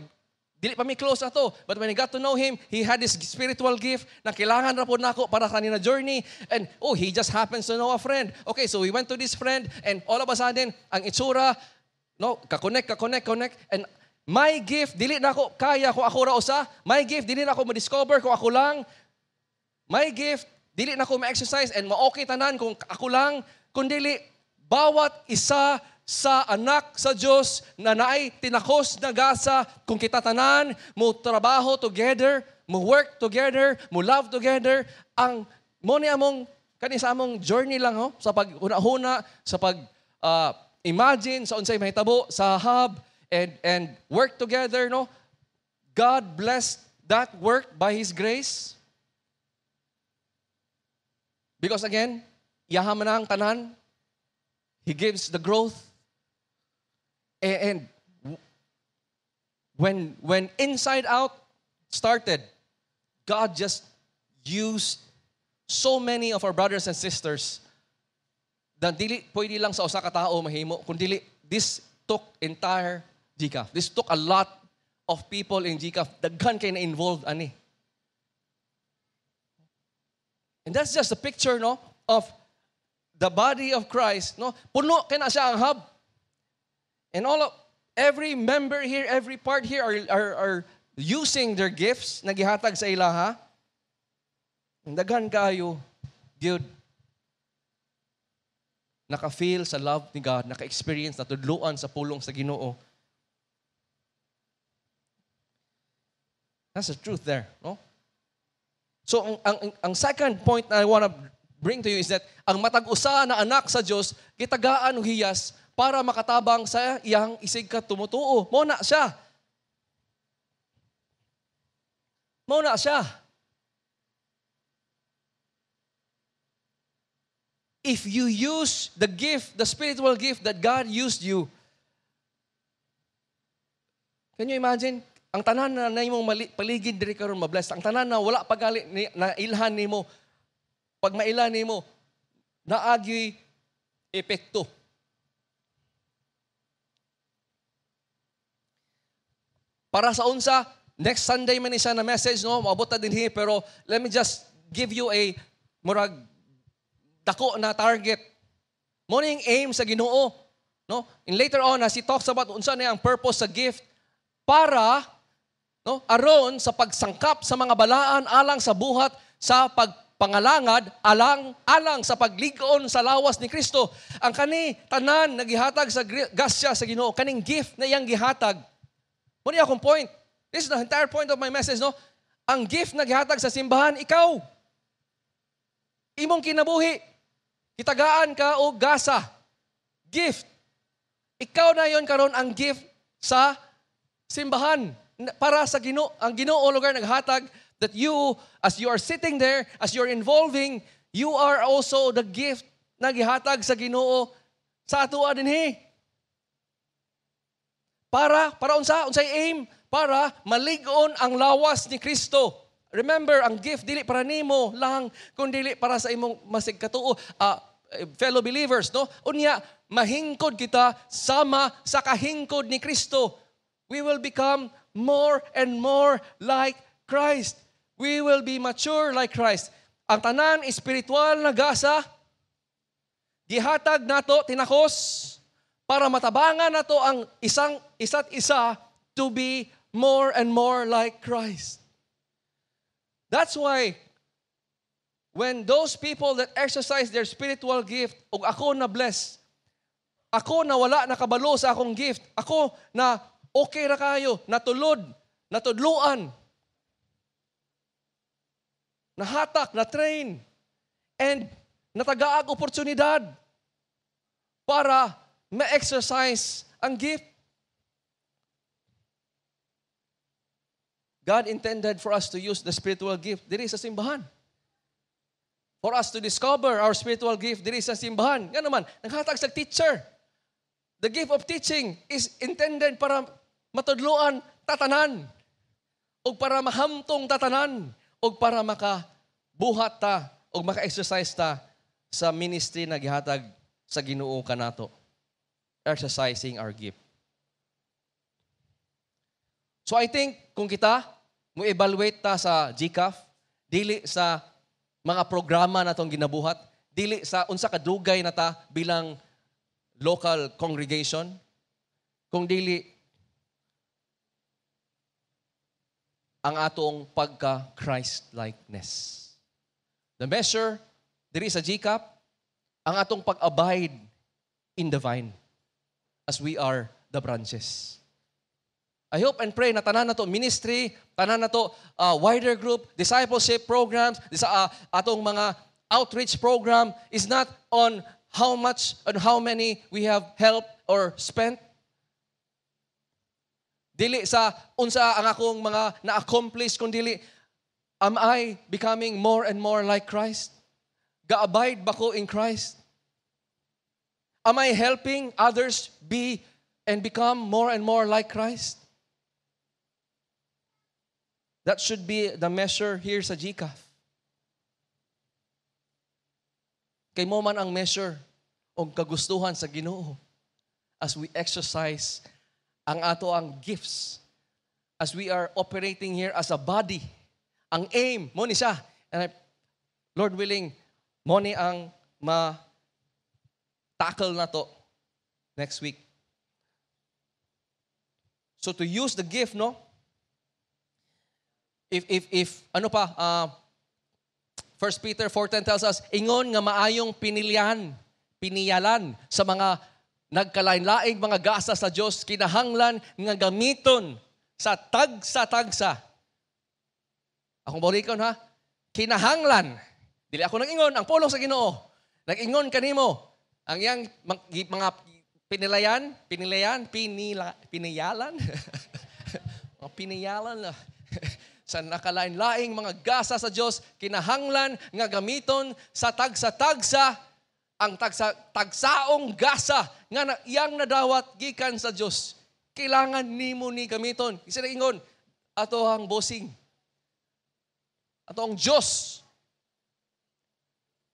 dili pa mi close ato. But when I got to know him, he had this spiritual gift na kailangan ra pod nako para kanina journey. And oh, he just happens to know a friend. Okay, so we went to this friend and all of a sudden, ang itsura, no, ka-connect, ka-connect, connect. And my gift, dili na ako kaya kung ako ra usa. My gift, dili na ako ma-discover kung ako lang. My gift, dili na ako ma-exercise and ma-okay tanan kung ako lang. Kundili, bawat isa sa anak sa Diyos na naay tinakos na gasa, kung kita tanan mo trabaho together, mo work together, mo love together, ang mo ni among kani sa among journey lang ho, sa paghuna-huna, sa pag imagine sa unsay mahitabo sa hub and work together, no? God blessed that work by His grace. Because again, iyaha man ang tanan. He gives the growth. And when Inside Out started, God just used so many of our brothers and sisters na dili pwede lang sa usa ka tao mahimo, kundi this took entire GCAF. This took a lot of people in GCAF. Daghan kay na involved ani. And that's just a picture, no, of the body of Christ, no? Puno kay na siya ang hub. And all of every member here, every part here are using their gifts na gihatag sa ilaha. Daghan kayo, gyud naka-feel sa love ni God, naka-experience, natudluan sa pulong sa Ginoo. That's the truth there, no? So ang second point na I wanna bring to you is that ang matag usa na anak sa Dios gitagaan og hiyas para makatabang sa iyang isig ka tumutuo. Mao na siya. Mao na siya. If you use the gift, the spiritual gift that God used you, can you imagine? Ang tanan na imong paligid diri karon mabless. Ang tanan na wala pagali ni, na ilhan nimo, pag maila nimo, naagyoy epekto. Para sa unsa, next Sunday man isa na message, no, maabot na din here, pero let me just give you a murag dako na target. Morning aim sa Ginoo, no? And later on, as he talks about unsa na ang purpose sa gift para, no, aron sa pagsangkap sa mga balaan alang sa buhat sa pagpangalangad alang sa paglig-on sa lawas ni Kristo. Ang kani tanan nagihatag sa grasya sa Ginoo, kaning gift na iyang gihatag. Mo ni akong point. This is the entire point of my message, no? Ang gift na gihatag sa simbahan, ikaw. Imong kinabuhi. Kitagaan ka og gasa. Gift. Ikaw na yon karon ang gift sa simbahan. Para sa Ginoo, ang Ginoo lugar naghatag That you, as you are sitting there, as you're involving, you are also the gift na gihatag sa Ginoo sa atoa dinhi. Para unsa? Unsay aim? Para malig-on ang lawas ni Kristo. Remember, ang gift dili para nimo lang, kun dili para sa imong masig katuo, fellow believers, no? Unya, mahingkod kita sama sa kahingkod ni Kristo. We will become more and more like Christ. We will be mature like Christ. Ang tanan espiritual na gasa, gihatag nato tinakos para matabangan nato ang isang isa't isa to be more and more like Christ. That's why when those people that exercise their spiritual gift, ug ako na bless, ako na wala nakabalo sa akong gift, ako na okay ra kayo, natulod, natudluan, nahatak, na-train, and natagaag oportunidad para ma-exercise ang gift. God intended for us to use the spiritual gift diri sa simbahan. For us to discover our spiritual gift diri sa simbahan. Nga naman, naghatag sa teacher. The gift of teaching is intended para matudloan tatanan, o para mahamtong tatanan, o para makabuhat ta o maka-exercise ta sa ministry na gihatag sa Ginoo kanato. Exercising our gift. So I think kung kita mo evaluate ta sa GCAF, dili sa mga programa na tong ginabuhat, dili sa unsa kadugay na ta bilang local congregation, kung dili ang atong pagka Christ-likeness. The measure diri sa GCAP, ang atong pag-abide in the vine as we are the branches. I hope and pray na tanan na to ministry, tanan na to wider group, discipleship programs, atong mga outreach program is not on how much and how many we have helped or spent. Dili sa unsa ang akong mga na-accomplish, kung dili, am I becoming more and more like Christ? Ga-abide ba ko in Christ? Am I helping others be and become more and more like Christ? That should be the measure here sa GCAF. Kay mo man ang measure o kagustuhan sa Ginoo as we exercise ang ato ang gifts, as we are operating here as a body. Ang aim, mo ni siya. And I, Lord willing, mo ni ang ma-tackle na to next week. So to use the gift, no? If ano pa, 1 Peter 4:10 tells us, ingon nga maayong piniyalan sa mga nagkalain-laing mga gasa sa Dios, kinahanglan nga gamiton sa tagsa-tagsa. Akong balikon ha, kinahanglan. Dili ako nag-ingon, ang pulong sa Ginoo. Nag-ingon kanimo ang iyang mga pinilayan, pinilayan, pinila, piniyalan, mga piniyalan sa nakalain-laing mga gasa sa Dios, kinahanglan nga gamiton sa tagsa-tagsa ang tagsaong gasa nga iyang nadawat gikan sa Dios. Kailangan nimo ni gamiton. Isa na ingon, ato ang bossing. Ato ang Dios.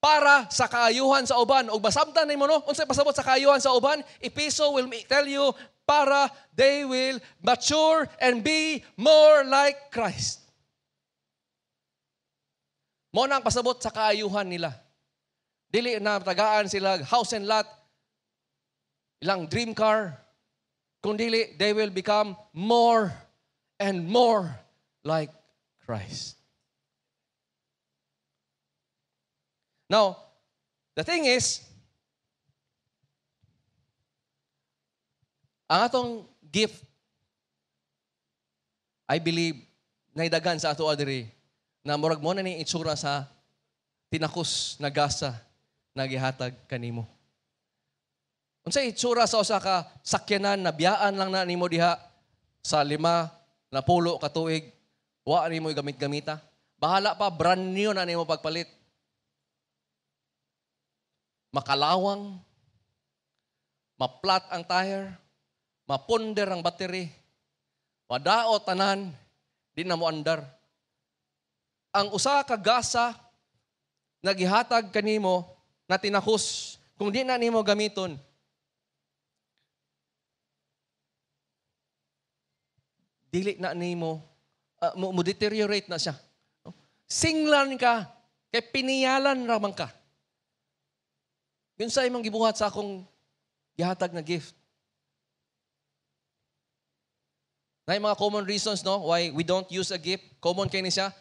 Para sa kaayuhan sa uban. Og masabtan nimo, no? Unsay pasabot sa kaayuhan sa uban? Episo will tell you, para they will mature and be more like Christ. Mo na ang pasabot sa kaayuhan nila. Dili na tagaan sila house and lot, ilang dream car, kung dili, they will become more and more like Christ. Now, the thing is, ang atong gift, I believe, naidagan sa ato adiri, na murag mo na ni itsura sa tinakos na gasa na gihatag kanimo. Unsay itsura sa usa ka sakyanan na biyaan lang na nimo diha sa 5 na pulo ka tuig, wa nimo gamit-gamita. Bahala pa, brand new na nimo pagpalit. Makalawang, maplat ang tire, mapunder ang battery, madaot tanan, di na mo andar. Ang usa ka gasa na gihatag kanimo na tinakos, kung di na nimo gamiton, dili na nimo mo deteriorate na siya. Singlan ka, kay piniyalan ramang ka. Yun sa imong gibuhat sa akong gihatag na gift. Na mga common reasons, no, why we don't use a gift. Common kay ni siya.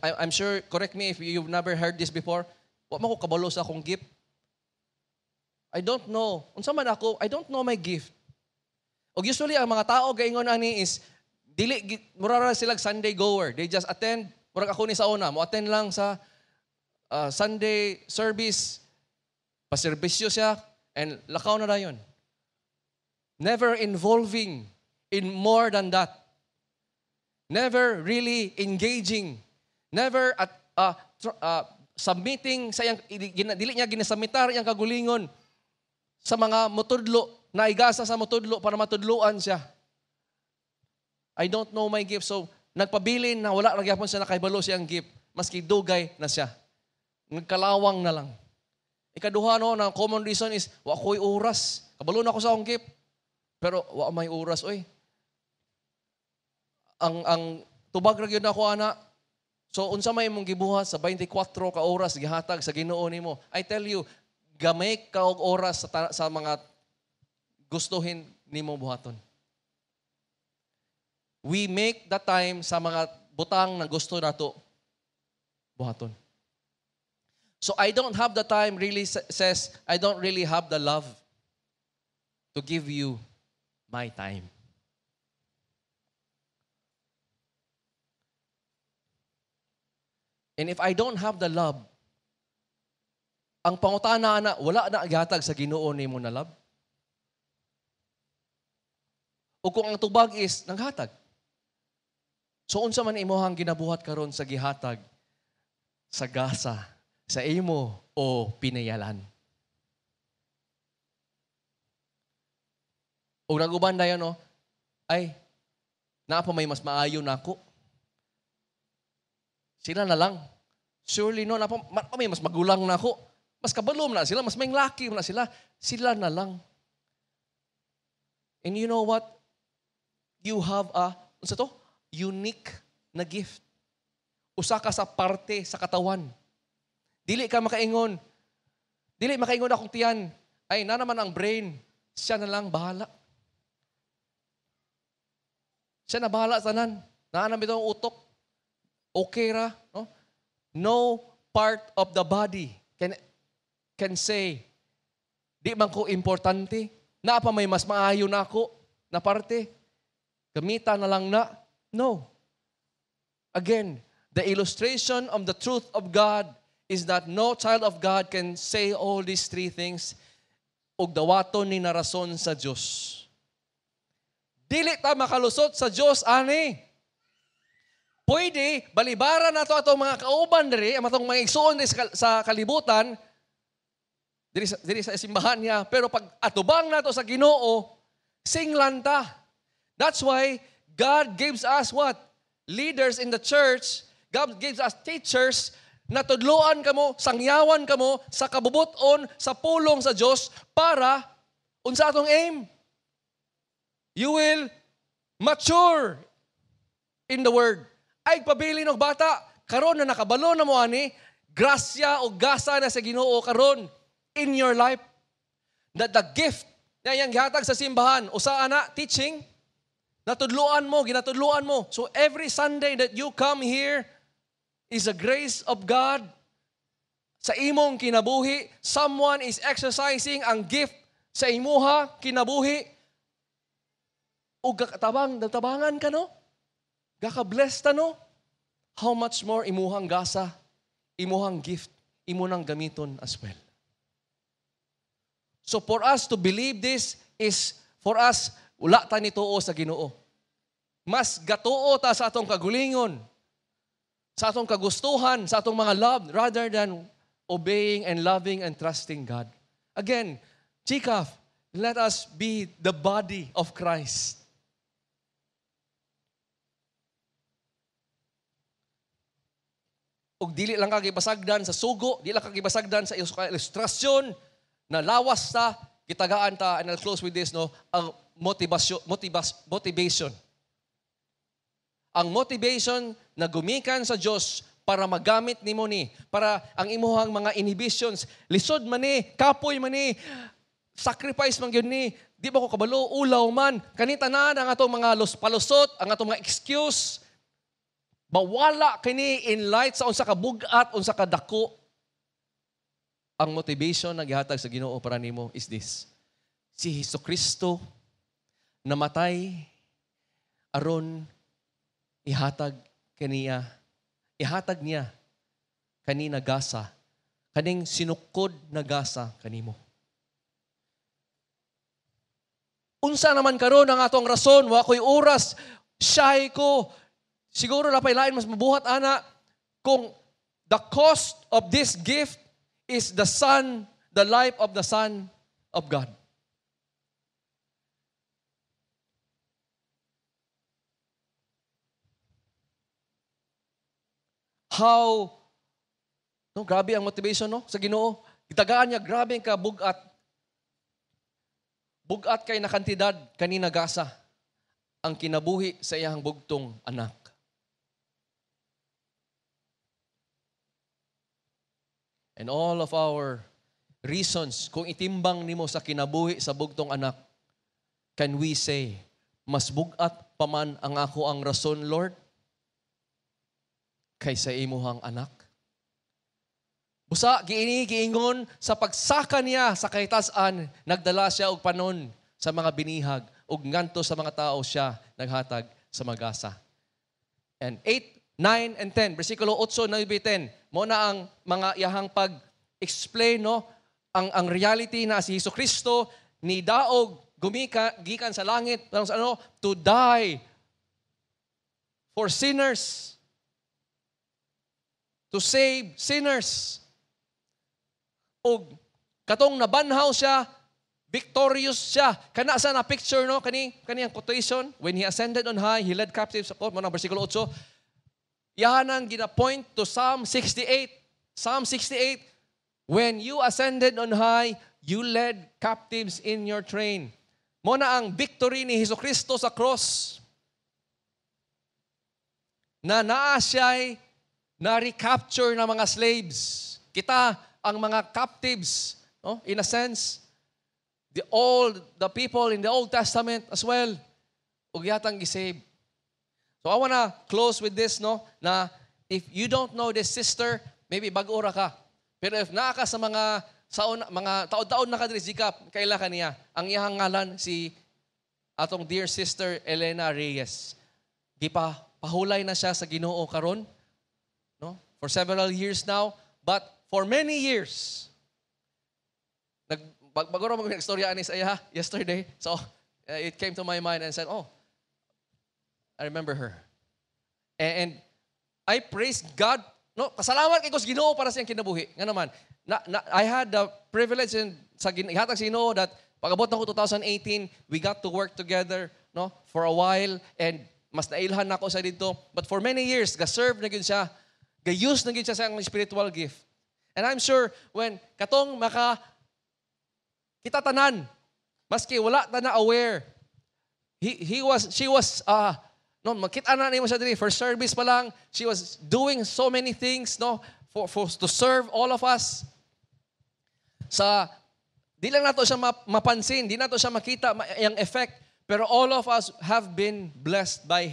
I'm sure, correct me if you've never heard this before. Wa man ko kabalo sa akong gift. I don't know. Unsa man ako, I don't know my gift. Og usually ang mga tao gaingon ani is dili mura ra sila Sunday goer. They just attend, murag ako ni sa una, mo attend lang sa Sunday service, paserbisyo siya and lakaw na dayon. Never involving in more than that. Never really engaging. Never at submitting sa iyang dili niya ginasubmitar iyang kagulingon sa mga motudlo, naigasa sa motudlo para matudloan siya. I don't know my gift. So, nagpabilin na wala ra gyapon siya nakahibalo siyang gift, maski dugay na siya. Nagkalawang na lang. Ikaduha, no, na common reason is, wa ko'y oras. Kabalo na ako sa akong gift. Pero wa may oras, oy. Ang tubag ra gyud ako ana. So unsa may imong gibuhat sa 24 ka oras gihatag sa Ginoo nimo? I tell you, gamay ka og oras sa mga gustuhin nimo buhaton. We make the time sa mga butang na gusto nato buhaton. So I don't have the time really says I don't really have the love to give you my time. And if I don't have the love, ang pangutana na, wala na gihatag sa Ginoo nimo na love? O kung ang tubag is nanghatag. So unsa man imong ginabuhat karon sa gihatag sa gasa sa imo o pinayalan? O naguban dayon, no? Ay, naa pa may mas maayo nako. Sila na lang. Surely no, naa pa may mas magulang nako. Mas kabalom na sila, mas may laki na sila. Sila na lang. And you know what? You have a, unsa to? Unique na gift. Usa ka sa parte sa katawan. Dili ka makaingon. Dili makaingon akong tiyan. Ay, na naman ang brain. Siya na lang bahala. Siya na bahala tanan. Naanam ito ang utok. Okay ra. No? No part of the body can say, di man ko importante. Naa pa may mas maayo na ako na parte. Gamita na lang na. No. Again, the illustration of the truth of God is that no child of God can say all these three things ug dawaton ni narason sa Dios. Dili ta makalusot sa Dios ani. Pwede balibara nato atong mga kauban diri, ang atong mga igsuon diri sa kalibutan, diri sa simbahan niya, pero pag atubang nato sa Ginoo, singlan ta. That's why God gives us what? Leaders in the church. God gives us teachers na tudloan kamo, sangyawan kamo sa kabubuton, sa pulong sa Dios para unsa atong aim? You will mature in the word. Ay pabilin og bata, karon na nakabalo na mo ani, grasya o gasa na sa Ginoo karon in your life. That the gift na iyang gihatag sa simbahan, usa ana teaching, natudloan mo, ginatudloan mo. So every Sunday that you come here is a grace of God sa imong kinabuhi. Someone is exercising ang gift sa imuha kinabuhi. O gakatabang, tabangan ka, no? Gaka-bless ta, no? How much more imuhang gasa, imuhang gift, imunang gamiton as well. So for us to believe this is for us, wala ta nituo sa Ginoo. Mas gatuo ta sa atong kagulingon. Sa atong kagustuhan, sa atong mga love, rather than obeying and loving and trusting God. Again, GCAF, let us be the body of Christ. Ug dili lang ka gibasagdan sa sugo, dili lang ka gibasagdan sa ilustrasyon na lawas ta, gitagaan ta, and I'll close with this, no, ang motivasyon, motivation. Ang motivation na gumikan sa Dios para magamit nimo ni, para ang imuhang mga inhibitions, lisod man ni, kapoy man ni, sacrifice man gyud ni, di ba ko kabalo, ulaw man, kani tanan ang atong mga palusot, ang atong mga excuse, mawala kini in light sa unsa ka bug-at, unsa ka dako. Ang motivation na gihatag sa Ginoo para nimo is this. Si Jesucristo namatay aron ihatag kaniya, ihatag niya kanina gasa, kaning sinukod na gasa kanimo. Unsa naman karon ang atong rason, wa ko'y oras, shy ko, siguro napay lain mas mabuhat ana kung the cost of this gift is the Son, the life of the Son of God. How, no, grabe ang motivation, no, sa Ginoo. Gitagaan niya grabe ang kabugat. Bugat kay na kantidad kanina gasa ang kinabuhi sa iyang bugtong anak. And all of our reasons, kung itimbang nimo sa kinabuhi sa bugtong anak, can we say, mas bugat pa man ang ako ang rason, Lord, kaysa imuhang anak? Busa, giini, giingon, sa pagsaka niya sa kahitasan, nagdala siya og panon sa mga binihag, ug nganto sa mga tao siya naghatag sa magasa. And 8, 9, and 10, versikulo 8, 9, 10, mo na ang mga iyahang pag-explain, no, ang reality na si Jesucristo ni daog gumika gikan sa langit parang sa ano, to die for sinners, to save sinners. Og katong nabanhaw siya, victorious siya. Kana sa na picture, no, kani kaniyang quotation, when he ascended on high, he led captives ako, mo na versikulo 8. Yan ang gina-point to Psalm 68. Psalm 68, when you ascended on high, you led captives in your train. Mo na ang victory ni Jesucristo sa cross. Na naa siya'y na-recapture ng mga slaves. Kita ang mga captives, no? In a sense, the people in the Old Testament as well, ug yatang gisave. So I wanna close with this, no? Na if you don't know this sister, maybe bag-o ra ka. Pero if naa ka sa mga saon, mga taod-taod na ka diri GCAF, kaila ka niya. Ang iyang ngalan si atong dear sister Elena Reyes. Gipa pahulay na siya sa Ginoo karon, no? For several years now, but for many years bago ra mag istorya ani sa iya yesterday. So it came to my mind and said, oh, I remember her. And I praise God. No, pasalamat kay ko sa Ginoo para sa iyang kinabuhi. Nga naman, I had the privilege and sa ihatag sa Ginoo that pag-abot nako 2018, we got to work together, no, for a while, and mas nailhan nako sa didto. But for many years, ga-serve na gyud siya, ga-use na gyud siya sa iyang spiritual gift. And I'm sure when katong maka kita tanan, maski wala ta na aware, he was, she was, no, makita na nimo siya diri, first service pa lang, she was doing so many things, no, for to serve all of us. Sa di lang nato siya mapansin, di nato siya makita iyang effect, pero all of us have been blessed by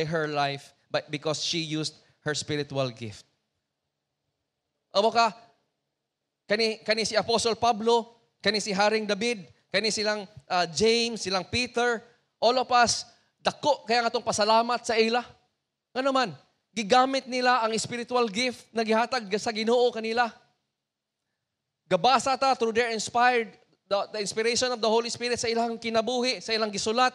her life, because she used her spiritual gift. Amo ka, kani si Apostle Pablo, kani si Haring David, kani silang James, silang Peter, all of us, dako kaya nga itong pasalamat sa ila. Ano man, gigamit nila ang spiritual gift na gihatag sa Ginoo kanila. Gabasa ta through their inspired, the inspiration of the Holy Spirit sa ilang kinabuhi, sa ilang gisulat.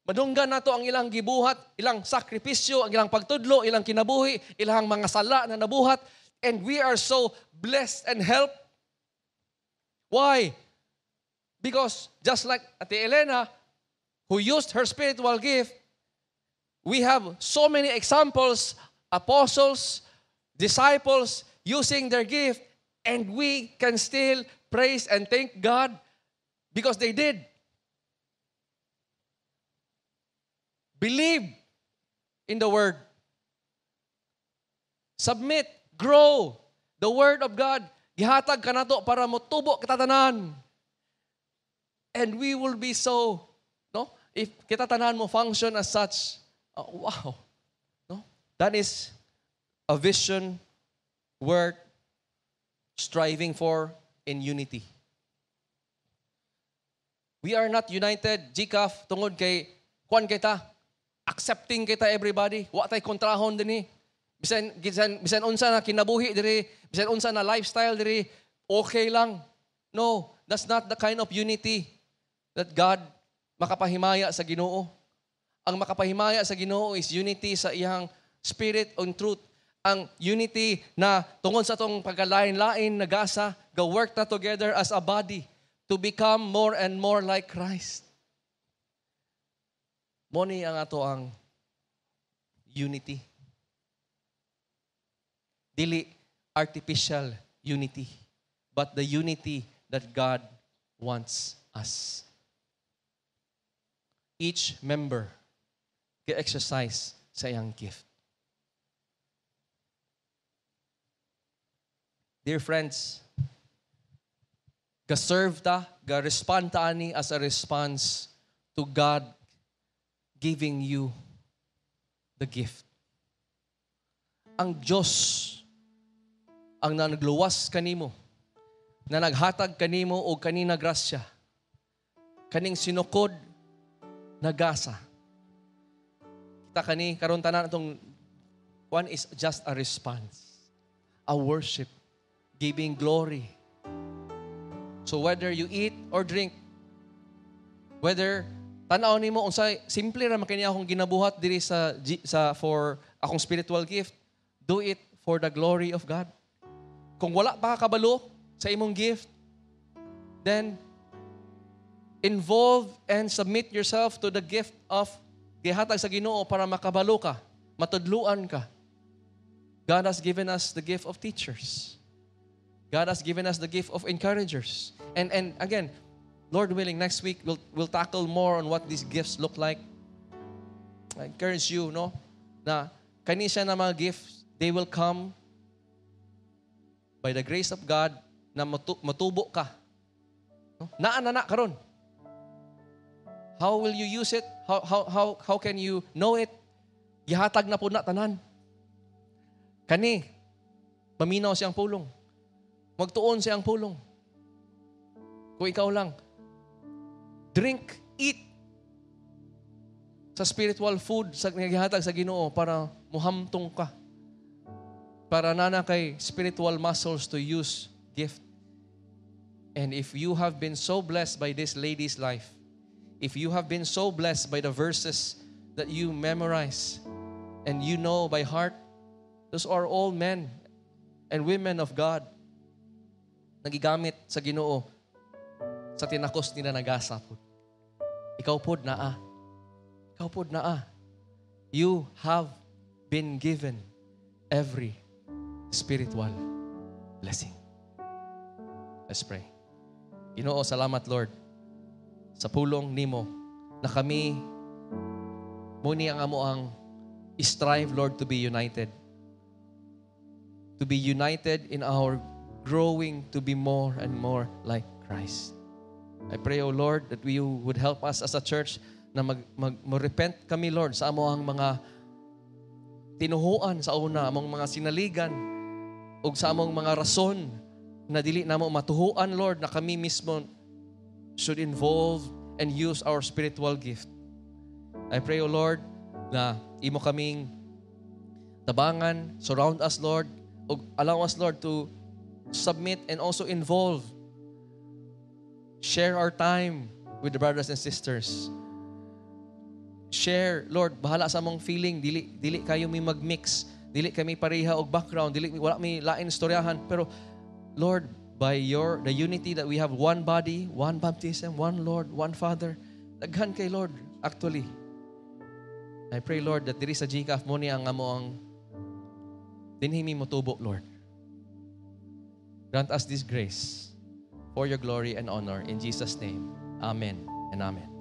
Madunggan nato ang ilang gibuhat, ilang sakripisyo, ang ilang pagtudlo, ilang kinabuhi, ilang mga sala na nabuhat, and we are so blessed and helped. Why? Because just like Ate Elena, who used her spiritual gift, we have so many examples, apostles, disciples, using their gift, and we can still praise and thank God because they did. Believe in the Word. Submit, grow. The Word of God, gihatag ka nato para motubo kita tanan. And we will be so, no? If kita tanan mo function as such, oh, wow. No? That is a vision worth striving for in unity. We are not united, GCAF, tungod kay kuan kita, accepting kita everybody, wa tay kontrahon dinhi. Bisan unsa na kinabuhi diri, bisan unsa na lifestyle diri, okay lang. No, that's not the kind of unity that God makapahimaya sa Ginoo. Ang makapahimaya sa Ginoo is unity sa iyang spirit and truth. Ang unity na tungod sa atong pagkalain-lain na gasa, go work na together as a body to become more and more like Christ. Mo ni ang ato ang unity. Dili artificial unity, but the unity that God wants us. Each member ga-exercise sa iyang gift. Dear friends, ga-serve ta, ga-respond ta ani as a response to God giving you the gift. Ang Diyos ang nagluwas kanimo, na naghatag kanimo og kanina grasya, kaning sinukod na gasa. Kita kani karon tanan atong one is just a response, a worship, giving glory. So whether you eat or drink, whether tan-aw nimo unsay simple ra man kini akong ginabuhat diri sa for akong spiritual gift, do it for the glory of God. Kung wala pa ka kabalo sa imong gift, then involve and submit yourself to the gift of gihatag sa Ginoo para makabalo ka, matudluan ka. God has given us the gift of teachers. God has given us the gift of encouragers. And again, Lord willing, next week we'll tackle more on what these gifts look like. I encourage you, no, na kani siya na mga gifts, they will come by the grace of God na matubo ka. No? Naa na na karon. How will you use it? How can you know it? Gihatag na po na tanan. Kani, maminaw siyang pulong. Magtuon siyang pulong. Kung ikaw lang, drink, eat sa spiritual food sa gihatag sa Ginoo para muhamtong ka. Para nana kay spiritual muscles to use gift. And if you have been so blessed by this lady's life, if you have been so blessed by the verses that you memorize and you know by heart, those are all men and women of God nagigamit sa Ginoo sa tinakos nila nagasa pod. Ikaw pod naa. Ikaw pod naa. You have been given every spiritual blessing. Let's pray. Ginoo, salamat Lord sa pulong nimo na kami muni ang amo ang strive, Lord, to be united. To be united in our growing to be more and more like Christ. I pray, O Lord, that you would help us as a church na mag-repent kami, Lord, sa amo ang mga tinuhuan sa una, among mga sinaligan, ug sa among mga rason na dili namo matuhuan, Lord, na kami mismo should involve and use our spiritual gift. I pray, O Lord, na imo kaming tabangan, surround us, Lord, ug allow us, Lord, to submit and also involve. Share our time with the brothers and sisters. share, Lord, bahala sa among feeling, dili kayo mi magmix, dili kami pareha og background, dili wala mi lain istoryahan, pero Lord, by your the unity that we have, one body, one baptism, one Lord, one Father. Daghan kay, Lord, actually. I pray, Lord, that diri sa GCAF mao ni ang amo ang dinhi mi motubo, Lord. Grant us this grace for your glory and honor. In Jesus' name, amen and amen.